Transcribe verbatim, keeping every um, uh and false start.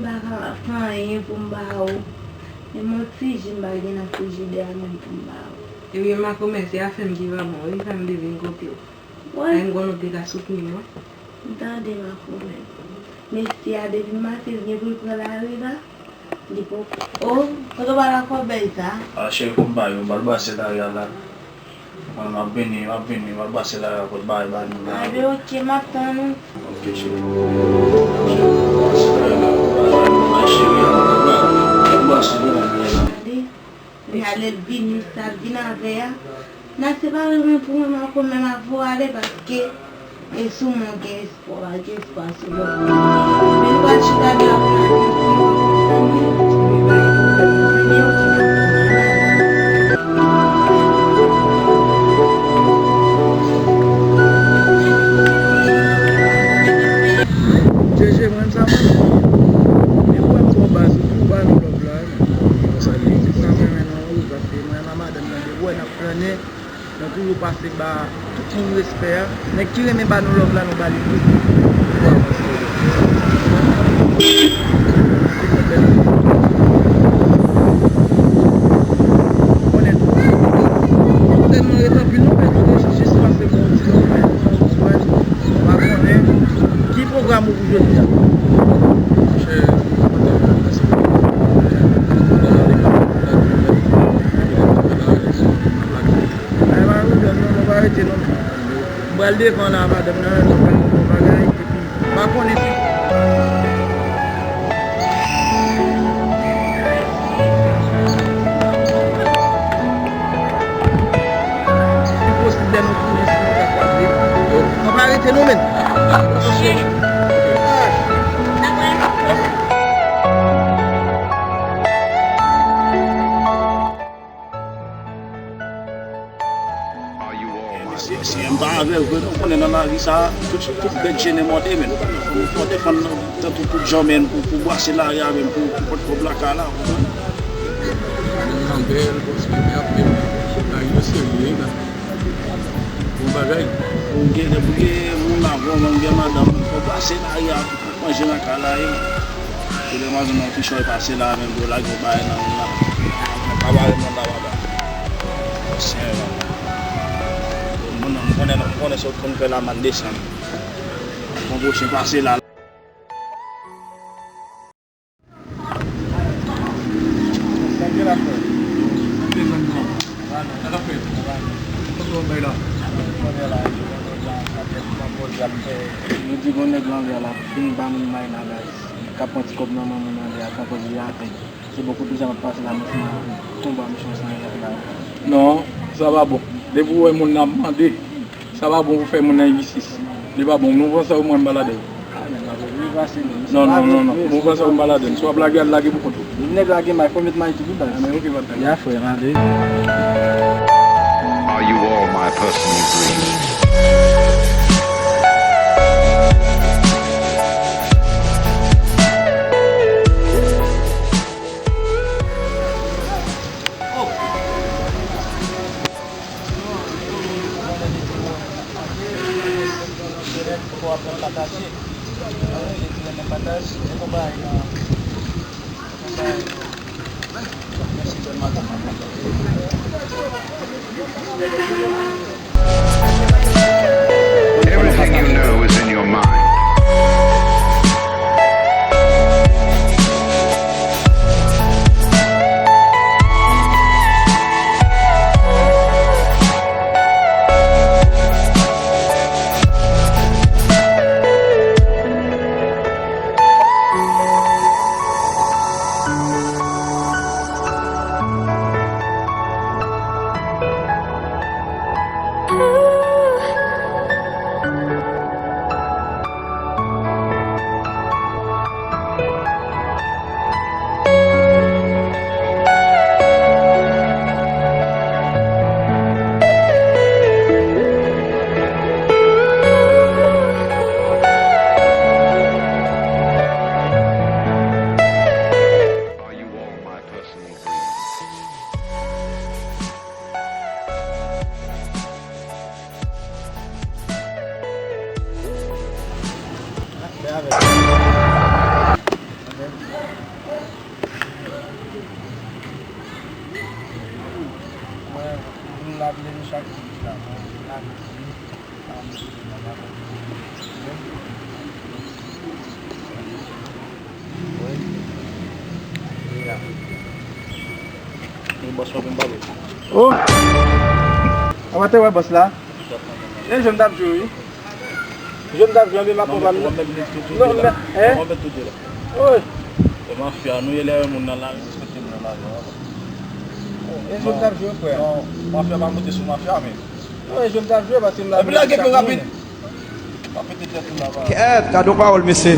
M pa ka fè anyen pou m ba ou. Menm yon ti ji m pa gen nan frijidè a menm pou m ba ou. Ebyen, makomè, se afè m ki pa bon wi, fè m te vin kote w. Wè. Ay, m konnen w te ka soutni m, wi. M tande, makomè. Mesye a, depi maten, l gen pou l pran lari la. Li poko. O, kote w ba l kòbèy sa? A, cheri, pou m ba yo, m pral brase lari a la. Mwen, m ap vini, m ap vini, m ap brase lari a pou l bay ba nou la. A, ben, oke, m ap tann ou. Oke, cheri. Cheri, brase lari a la, bay, bay cheri a, bay, bay. M ap brase lari a la. Tande, men alè l vini, sa l vin avè a. N a separe mwen pou mwen, makomè, m ap voye ale paske e sou mwen gen espwa, gen espwa sou lòt. Men nou pral chita de la pou n ap tann li. Jeje, mwen sa mwen. E ou wè m gon baz ou tou, ou ba nou love la, men. Konsa li ye. Se sa m renmen nan ou, paske mwen la madanm nan de wè n ap flannen. Nou toujou pase ba tout moun respè a. Nèg ki renmen ba nou love la, nou ba li tou. Pou avanse yo. Konnen tou. M tèlman ret anpil non, men nou te jis pase bon ti love la, yon ti love, nou pa konnen ki pwogram ou pou jodi a. Monchè, Ay, pa pwoblèm non, nou pa rete non. M pral devan la, madanm nan, nou pral fè yon bagay, epi m pa konnen si li posib lè nou tounen si nou ka kwaze. Ann pa rete non, menn. Mesye, si m pa avè l vre, nou konnen nan lavi sa, tout, tout bèt jennen mòde, menn. Fò w defann tèt ou tout jan, menn, pou, pou brase lari a, menn, pou, pou pot kòb lakay la, ou konprann? Nèg lan bèl, paske men ap menm, lari yo serye, la. Bon bagay. Pou gen, pou gen moun avè w, menm gen madanm, fò w brase lari a. Manje nan kay la, e. Pou lè madanm nan kichòy pase la, menm pou lage yon bagay nan men l la. Mwen pa bare mwen la, papa. Senyè, m konnen, m konnen, m konnen sa w konn fè la, m al desann. Bon, pwochen pase la. Sa gen la frè. Sa k ap fèt? Kote w bay la? Kote la, kote la, kote la, kote la, kote la. Yo di gon nèg nan lè la, vin ba moun may la, guys. K ap pran ti kòb nan men moun nan lè a, tankou li avèg. Se bon kote sa m ap pase la, men tonbe a mechan sa nan lè la. Non, sa pa bon. Depi w wè moun nan ap mande, sa pa bon pou fè moun nan enjistis. Li pa bon. Nou pran sa ou mwen m pa ladann. Non, non, non, non. Mwen pran sa ou m pa ladann. Si w ap lage, al lage pou kont ou. Nèg la gen may, fò met may tou pou baz. Ah, men ok, pa t la. Ya, frè, m ale. Are you all my personal dreams? Everything you know is in your mind. Bòs pa pou m pale. Oh! Apa te wè bòs la? E jwe m t ap jwe, wi. Jwe m t ap jwe, anpi m ap pran pa m. Non, men, hein? Wi. E mafya, nou ye lè moun nan la, respekte moun nan la. E jwe m t ap jwe, frè. Non, mafya pa monte sou mafya, men. Non, e jwe m t ap jwe, paske m la. Epi lage pi rapid. Pa pete tèt ou la, va. Kèt, gade yon pawòl, mesye.